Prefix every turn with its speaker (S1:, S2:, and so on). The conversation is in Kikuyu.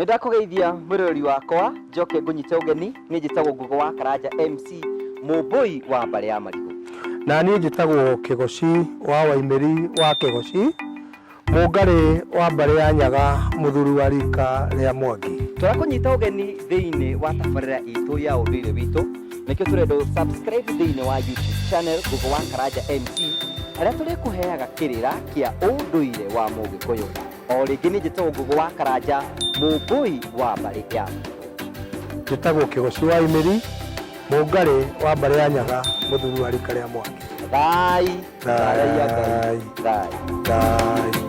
S1: Nĩndakũgeithia mwĩroreri wakwa, njoke ngũnyite ũgeni. Niĩ njĩtagwo Ngũgũ wa Karanja MC, Mũmbũi wa mbarĩ ya Marigũ.
S2: Na niĩ njĩtagwo Kĩgoci wa Waimĩri wa Kĩgoci, Mũngarĩ wa mbarĩ ya Nyaga, mũthuri wa rika rĩa Mwangi.
S1: Tũrakũnyita ũgeni thĩinĩ wa tabarĩra itũ ya ũndũire witũ. Nĩkĩo tũrenda ũ subscribe thĩinĩ wa YouTube channel Ngũgũ wa Karanja MC, harĩa tũrĩkũheaga kĩrĩra kĩa ũndũire wa Mũgĩkũyũ. O rĩngĩ niĩ njĩtagwo Ngũgũ wa Karanja, Mũmbũi wa mbarĩ ya Marigũ.
S2: Njĩtagwo Kĩgoci wa Imĩri, Mũngarĩ wa mbarĩ ya Nyaga, mũthuri wa rika rĩa Mwangi.
S1: Thai, tharaia Ngai,
S2: Thai.
S1: Thai.
S2: Thai.